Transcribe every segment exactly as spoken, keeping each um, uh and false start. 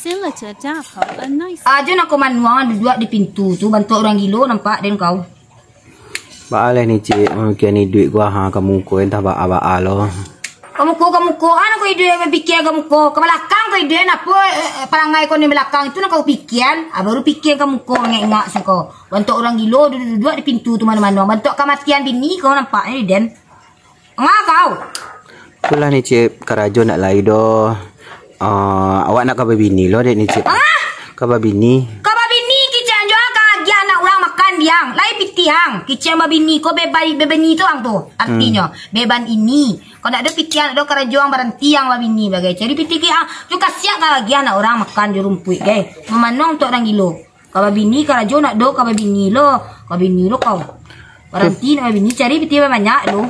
Still a chat, a nice. Ajo nak ko manuang duduak di pintu tu, bantuak urang gilo nampak den kau. Baa lai ni, Cip, mamikian iduik ko, ha, ka muko entah baa-baa lo. Ka muko, ka muko, ha, nak ko iduik bapikia ka muko, ka balakang ko iduik, napo, eh, eh, parangai ko ni balakang itu nak kau pikian, ha, baru pikia ka muko, ngek-ngak siko. Bantuak urang gilo duduak-duduak di pintu tu mano-mano, bantuak kamatian bini ko nampaknyo di den. Ngah kau? Itulah ni, Cip, karajo ndak lai doh. Ah, awak nak ka babini lo dek ni, Cip. Ah? Ka babini. Ka babini kicek jo ka agiah anak urang makan diang. Lai pitih ang. Kicek babini ko beban, bebini tu ang tu. Artinyo, hmm, beban ini. Kau ndak ado pitih ang, ndak ado karajo ang, baranti ang babini bagai. Cari pitih ke ang. Jo kasiak ka agiah anak urang makan jo rumpuik gai. Mamanuang tu urang gilo. Ka babini karajo ndak do, ka babini lo, ka babini lo kau. Baranti nak babini, cari pitih banyak lo.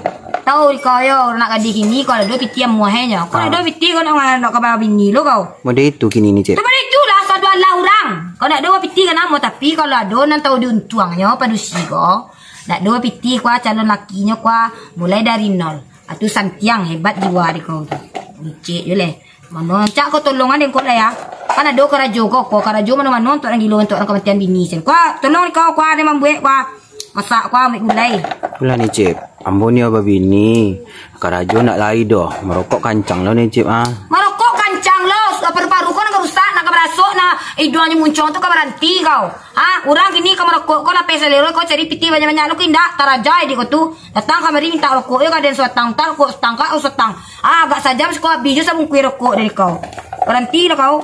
Tahu di kau yo, nak gadih kini, kau ado pitih amuah nyo. Kau ado pitih kau nak, nak ka babini lo kau. Model itu kini ni, Cip. Tu model itulah, sadu alah urang. Kau ndak do pitih kan amuah, tapi kalau ado nan tahu diuntuangnyo, padusi ko. Ndak do pitih kua calon lakinyo kua, mulai dari nol. Atu santiang hebat jiwa di kau tu. Licik je leh. Mano, rancak ko tolong den ko lah ya. Kan ado karajo ko, ko karajo mano-mano untuak nan gilo, untuak nan kamatian bini sen. Ko, tolong ko, ko ado mambuek ko. Masak ko, ambiak gulai. Pulang ni, Cip. Ambo ni babini. Karajo ndak lai doh. Marokok kancang lo ni, Cip, ah. Marokok kancang lo. Paru-paru ko nan rusak, nak ka barasok, nak iduangnyo muncuang tu ka baranti kau. Ha, urang kini ka marokok ko, lapeh salero ko, cari pitih banyak-banyak lo, ko indak, tarajai di ko tu. Datang kamari minta rokok yo, ka den suatang, minta rokok suatang, ka suatang. Ah, agak sajam siko abih jo sabungkuih rokok dari kau. Baranti lah kau.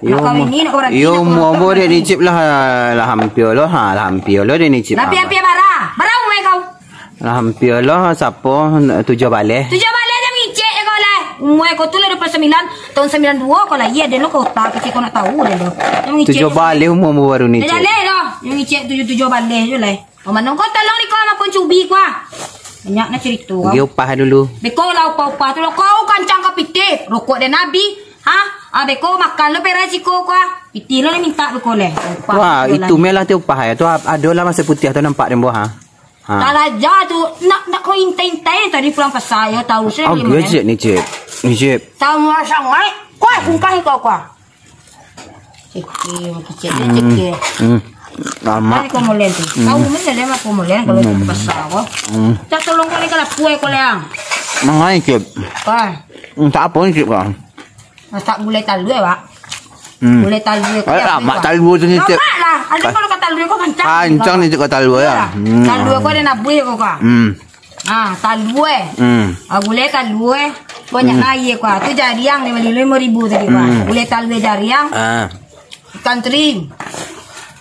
Iyo, nak kawin ni, nak baranti, iyo, nak umua ambo dek ni, Cip, lah, lah hampia lo, ha, lah hampia lo dek ni, Cip. Lah hampia-hampia bara? Bara umua kau? Lah hampia lo, sapo, tujuah baleh. Tujuah baleh jan mangicek je kau lah. Umua kau tu lah dua puluh sembilan, tahun sembilan dua kau lahia, den lo kota kecil kau nak tahu den lo. Jan mangicek. Tujuah baleh umua ambo baru ni, Cip. Dah leh lo, jan mangicek tujuah-tujuah baleh je lah. Mano kau tolong di kau makan cubi kau ah. Banyak nak cerita kau. Bagi upah dulu. Beko lah upah-upah tu lo. Kau kancang ka pitih. Rokok den abih. Ha? Ah, beko makan lo perai siko kau ah. Pitih lo ni minta beko leh. Upah. Wah, itu meh lah tu upah ya. Tu ap-, ado lah masa putih tu nampak den buah, ha. Ha. Talaja tu nak, nak kau intai-intai tadi pulang pasar yo, tahu sih. Oh, dia cek ni, Cip. Ni, Cip. Tahu murah sangat. Kau ah, sungkah kau kau ah. Cekik, cekik, hmm, cekik. Hmm. Lama. Kan kau mulen tu. Hmm. Tahu mana dia mah kau mulen kalau tu pasal apa? Hmm. Tak tolong kau ni kalau kue kau leh. Mangai, Cip. Kau. Hmm, tak apa ni, Cip, kau. Masak gulai talua, Pak. Hmm. Gulai talua. Eh, lama talua tu ni, Cip. Lama lah. Ada kalau kau talua kau kancang. Kancang ni, Cip, kau talua ya. Iyalah. Hmm. Talua kau ada nabui kau, kau. Hmm. Ah, talua. Hmm. Ah, gulai talua. Banyak hmm. Aia kau. Tu jariang lima, lima ribu tadi kau. Hmm. Gulai talua jariang. Ah. Ikan teri.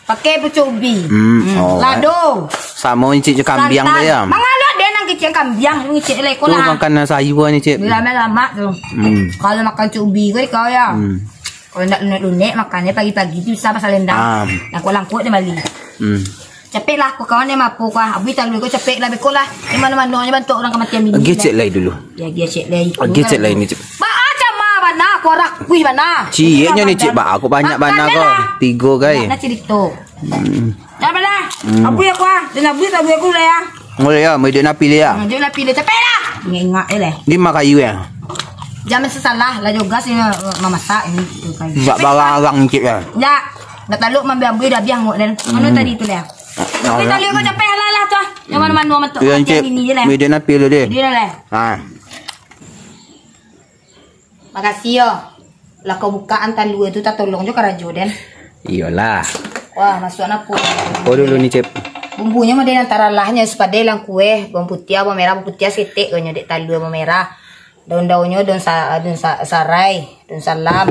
Pakai pucuk ubi. Hmm. Hmm. Oh, lado. Samo icik je kambiang tu ya. Mangalah dia nang kecil kambiang, icik leko lah. Tu makan sayur ni, Cik. Bila main lamak tu. Hmm. Kalau makan pucuk ubi kau, kau ya. Hmm. Kalau nak lunek-lunek, makannya pagi-pagi tu bisa pasal lendang. Ah. Langkuk-langkuk dia bali. Hmm. Capek lah, aku kawan dia mampu kau. Abis tak lebih kau capek lah, beko lah. Di mana-mana je bantu orang kematian bini. Gecek lah dulu. Ya, gecek lah. Gecek lah ini, Cik. Ba, macam mana bana, kau rakuih bana. Cieknya ni, Cik, ba, aku banyak bana kau. Tiga, guys. Nak cerita. Hmm. Dah bala. Hmm. Abu ya, kau. Dan abu tak abu aku lah ya. Mulai ya, mulai dia nak pilih ya. Hmm, dia nak pilih, capek lah. Ingat-ingat je lah. Dia makan kayu ya. Jangan sesalah lah juga sih memasak ini tu kan. Buat barang-barang cik ya. Ya. Nak taluk mambi-ambi dah biang ngok dan. Mana tadi tu lah. Tapi tali kau capek lah lah tu. Yang mana-mana mah tu. Yang cik. Ini je lah. Media napi tu dia. Dia lah. Ha. Makasih yo. Lah kau bukaan talua tu, tatolong jo karajo den. Iyolah. Wah, masuk napo. Kau dulu ni, Cep. Bumbunyo model antara lahnyo sepadai lang kueh, bawang putiah, bawang merah, bawang putiah setek konyo dek talua bawang merah. Daun-daunnyo daun sa-, daun sa-, sarai, daun salam.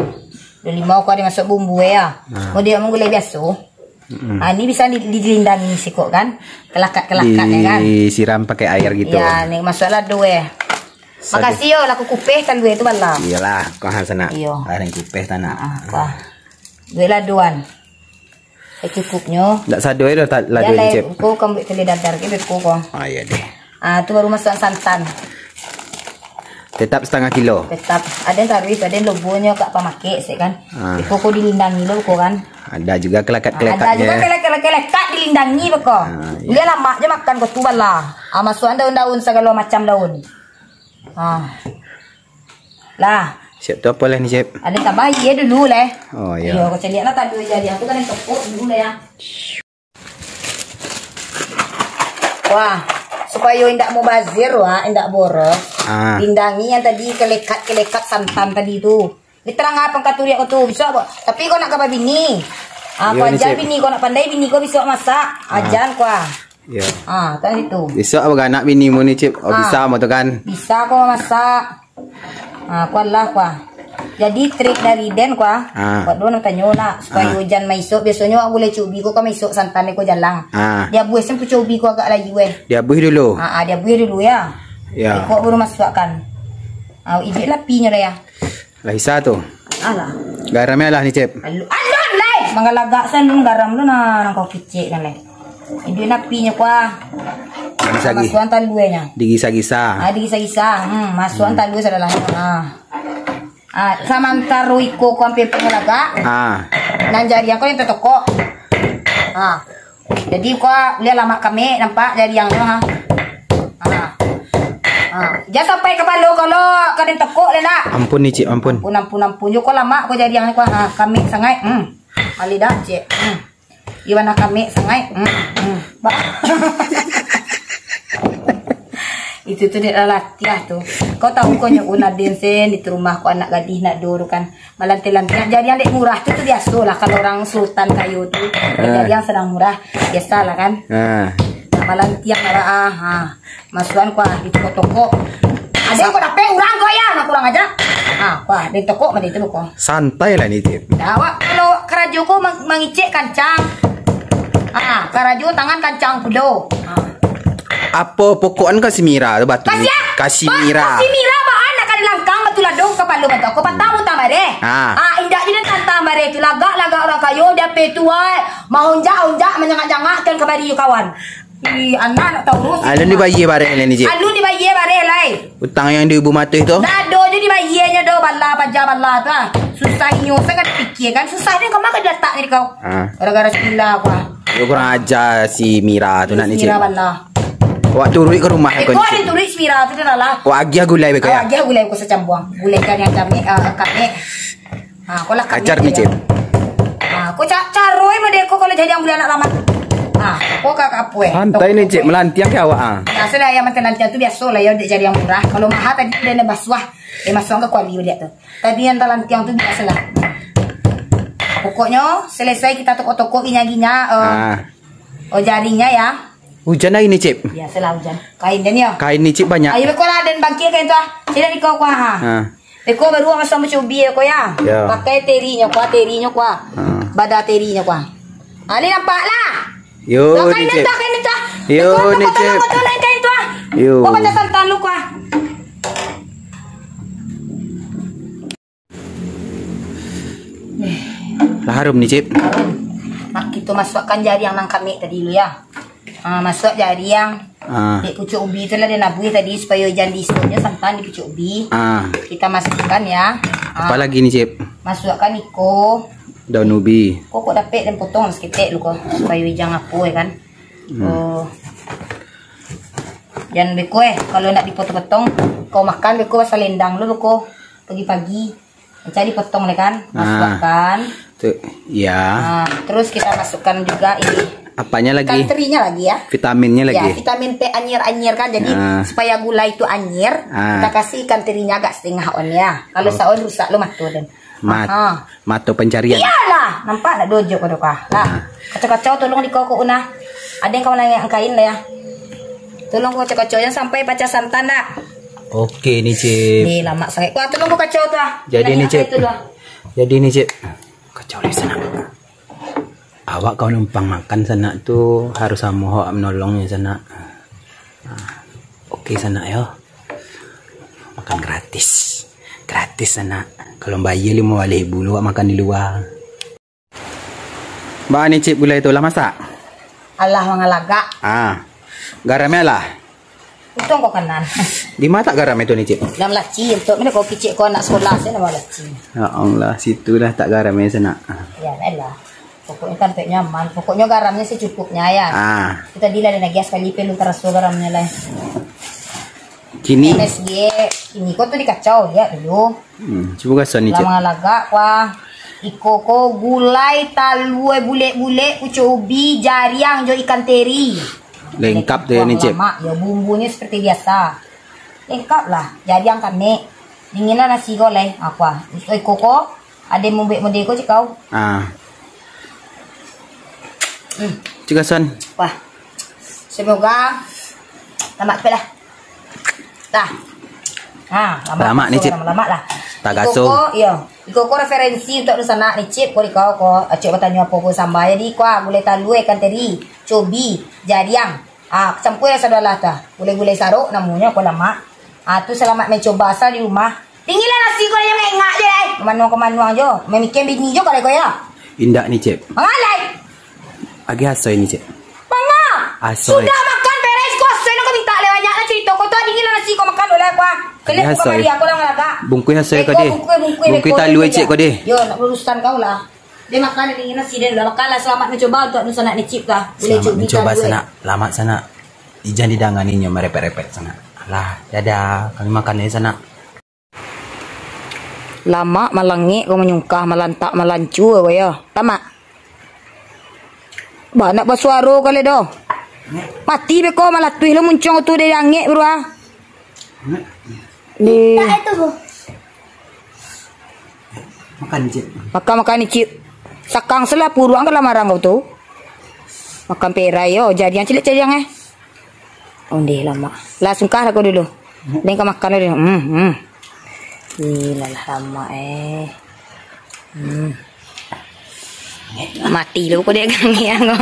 Daun limau kau ada masuk bumbu ya. Nah. Model mah gulai biaso. Mm-mm. Ah, ni bisa di-, dilindangi sikok kan. Kelakat-kelakat ya kan. Disiram pakai air gitu. Ya, ni masuk lado eh. Makasih yo, lah kupeh talua tu bala. Iyolah, kau han sanak. Iyo. Lah kupeh tanak. Ah, wah. Duit laduan. Eh, cukupnyo. Ndak sado dah ta-, lado ni, Cep. Kau kan buat tali dadar ke beko kau. Ah, iya deh. Ah, tu baru masuk santan. Tetap setengah kilo. Tetap. Ada taruh, ada lobonyo kak pamakek sih kan. Ah. Beko kau dilindangi lo kau kan. Ada juga kelekat-kelekatnya. Ada juga kelekat-kelekat dilindangi beko. Ah, iya. Dia lamak je makan kau tu bala. Ah, masukan daun-daun segala macam daun. Ah. Lah, Cep tu apo lah ni, Cep? Ado tambah aia dulu lah. Oh, iyo. Iyo, kau caliak lah tadi jariang tu kan tokok dulu lah ya. Wah, supayo indak mubazir, wah, indak boros. Ah. Pindangi yang tadi kelekat-kelekat santan tadi tu. Diterang apa kau turiak kau tu, bisa apa? Tapi kau nak ka babini. Ah, Iyo, kau ni, aja Cep. Bini kau nak pandai, bini kau bisa masak. Ah. Ajan kau. Iyo. Ah, kan itu. Besok apa anak bini mu ni, Cep? Oh, Ah. bisa mu tu kan? Bisa kau masak. Ah, kau lah kau. Jadi trik dari den kau. Ah. Kau dulu nak tanyo nak supaya Ah. ujan maisok. Biasonyo awak gulai cubi kau kan maisok santan kau jalang. Ah. Dia buih sen pucuk ubi kau agak layu eh. Dia buih dulu. Ah, ah, dia buih dulu ya. Ya. Kau baru masukkan. Ah, iduik lapinyo dah ya. Lah isa tu. Alah. Garamnya lah ni, Cep. Alu, alu, lai. Manggalagak sen dulu garam tu nah, nang kau kicik kan lai. Iduik lapinyo kuah. Digisa-gi-, Masukan taluenyo. digisa-gisa. Ah, digisa-gisa. Hmm, masukan Hmm. talue sadalah. Ah. Ah, samantaro iko kau ampe pangalagak. Ah. Nan jariang kau yang tatokok. Ah. Jadi kau lihat lamak kami nampak jariang tu ha. Ha. Ha. Jangan sampai kapalo kalau ka den tekuk deh nak. Ampun ni, Cik, ampun. Ampun, ampun, ampun. Yo kau lamak kau jariang kau ha. Kami sangai. Hmm. Malidah, Cik. Hmm. Iwan kami sangai. Hmm. Hmm. Ba- Itu tu dek lah latiah tu. Kau tahu kau nyo Unaden sen di rumah kau anak gadih nak do tu kan. Malantiang-lantiang, jariang dek murah tu, tu biaso lah. Kalau orang sultan kayo tu, Ah. jariang sadang murah, biaso lah kan. Ah. Nah, malantiang lah, ah, ha. Masukan kuah di toko-toko. Ada yang kau dapek urang kau ya, nak kurang aja. Ah, kuah di toko mana itu kau. Santai lah ni, Cip. Dah, awak kalau karajo kau mang-, mangicek kancang. Ah, karajo tangan kancang pulo. Ah. Apo pokok an Kasimira tu batu? Kasia? Kasimira. Ba-, Kasimira baa nak ka di langkang batu ladong kapalo batu. Kau patang utang bareh. Ha. Ah, indak je dia tantang bareh tu. Lagak-lagak urang kayo, dia pe tu, ai. Mahonjak-honjak, manjangak-jangak, kan kamari yo kawan. Ih, anak nak tahu urus. Alun dibayia bareh lai ni, Cik? Alun dibayia bareh lai. Utang yang di Ibu Matuih tu? Dah ado je dibayianyo do, bala paja bala tu ah. Susah inyo, saya kan pikir kan. Susah ni kau makan dilatak ni kau. Ha. Gara-gara si Mira aku ah. Yo kurang aja si Mira tu nak ni, Cik. Mira bala. Awak turuik ka rumah kau ni, Cik. Kau ada turuik si Mira tu dah lah. Awak agiah gulai beko ya? Awak agiah gulai beko sacambuang. Gulai kan yang kami, ah, kami. Ha, kau lah kami Ajar ni, Cik. Ha, kau ca-, caro eh model kau kalau jadi yang bulan nak lama. Ha, kau kakak apa eh? Santai ni, Cik. Melantiang ke awak ah? Biasalah yang mantan lantiang tu biasalah ya, dek jariang murah. Kalau mahal tadi tu dia nak basuah. Eh, masuk ke kuali balik tu. Tadi yang talantiang tu biasalah. Pokoknyo, selesai kita tokok-tokok ginya-ginya, eh, Ah. oh, jarinya ya. Hujan hari ni, Cip? Biasalah hujan. Kain dan ya. Kain ni, Cip, banyak. Ayo, beko lah, dan bangkit kain tu ah. Sini di kau kuah ha. Ha. Beko baru masuk cubi ya kau ya. Ya. Pakai terinya kuah, terinya kuah. Ha. Bada terinya kuah. Ah, ni nampak lah. Yo, Lah, ni, kain Cip. tu, kain tu. Yo, Beko ni, tokok-tokok Cip. Beko naik kain tu ah. Yo. Kau baca santan lu kuah. Lah harum ni, Cip. Nah, kita masukkan jariang nang kami tadi dulu ya. Ah, masuk jariang. Ah. Dek pucuk ubi tu lah dia nabuih tadi supaya jan diisunya santan di pucuk ubi. Ah. Kita masukkan ya. Ah. Apa lagi ni, Cip? Masukkan iko. Daun ubi. Kok, kok dapek dan potong seketek lu kok supaya ijang apa ya kan. Hmm. Oh. Jan beko eh, kalau nak dipotong-potong, kau makan beko salendang lu kok pagi-pagi. Cari potong deh kan, Ah. masukkan. Tu, ya. Ah, terus kita masukkan juga ini Apanya lagi? ikan terinya lagi ya. Vitaminnya Ya, lagi. vitamin P anyir-anyir kan, jadi Ah. supaya gulai itu anyir, Ah. kita kasih ikan terinya agak setengah on ya. Kalau Oh. saon rusak lo mato dan. Mat-, Aha. mato pencarian. Iyalah, nampak nak dojo kau doka. Lah, Ah. kacau-kacau tolong di kau kau unah. Ada yang kau nanya kain lah ya. Tolong kau kacau-kacau jangan sampai pacah santan nak. Oke ni, Cip. Ni lamak sangat. Wah, tolong kau kacau tu ah. Jadi Nak ni, ingat Cip. itu tu ah. Jadi ni, Cip. Kacau di sana. Awak kalau numpang makan sanak tu harus samo awak menolongnya sanak. Ah, oke sanak yo. Makan gratis. Gratis sanak. Kalau bayar lima baleh ribu lu awak makan di luar. Baa ni, Cip, gulai tu lah masak? Alah mangalagak. Ah. Garamnya lah. Untung kau kanan. Di mana tak garam itu ni, Cip? Dalam laci, untuk mana kau kicik kau anak sekolah, saya nama laci. Ya Allah, situ dah tak garam ya, sanak. Ya, elah. Pokoknya kan tak nyaman. Pokoknya garamnya secukupnya ya. Ah. Kita bila ada lagi sekali pelu terasa garamnya lah. Kini. M S G, ini ko tu dikacau, lihat dulu. Hmm, cubo raso ni, Cep. Lah mangalagak, wah. Iko ko gulai talua bulek-bulek, ucobi, jariang jo ikan teri. Lengkap tu ya ni, Cep. Lamak, yo, bumbunyo seperti biasa. Lengkap lah, jariang kanek. Dingin lah nasi ko lai. Apa? Iko ko, ado mubek mode ko cikau. Ah. Hmm. Cik Hasan. Wah. Semoga lamak lah. Tah. Ha, lamak ni, Cip. Lamak lah. Tagaso. Iko ko, iyo. Iko ko referensi untuk dunsanak ni, Cip. Ko dikau ko, acok batanyo apo ko samba. Jadi, ko, ah, gulai talua, ikan teri, cobi, jariang. Ah, campua lah sadolah tu. Gulai-gulai sarok namonyo, ko lamak. Ah, tu salamat mancoba asal di rumah. Dingin lah nasi ko, jangan engak je, lai. Kamanuang-kamanuang jo. Mamikian bini jo kalau ko, yo. Indak ni, Cep. Mangalai. Agiah aso ni, Cep. Manga? Aso. Sudah makan beres, ko aso nan ko minta lai banyak lah carito ko tu. Dingin lah nasi ko makan dulu lah, ko. Agiah aso. Bungkuih aso ko deh. Bungkuih talua, Cep, ko deh. Yo, nak urusan kau lah. Dia makan, dia dingin nasi dia dulu. Makan lah, salamat mancoba untuk dunsanak ni, Cip, ka. Salamat mancoba, sanak. Lamak, sanak. Ijan didanganinyo marepet-repet, sanak. Alah, dadah. Kami makan dulu, sanak. Lamak malangek ko manyungkah, malantak malancua ko yo. Tamak. Ba nak basuaro kali doh. Mati beko malatuih lo muncuang tu dari angek, bro, ah. Di. Makan, Cik. Makan, makan, Cik. Sakang selah puruang ka lah marang kau tu. Makan perai yo, jariang cilik jariang, eh. Ondeh lamak. Lah sungkah aku dulu. Lain ka makan dulu. Hmm, hmm. Ilah lah lamak, eh. Hmm. Mati lu ko dek gangiang ko.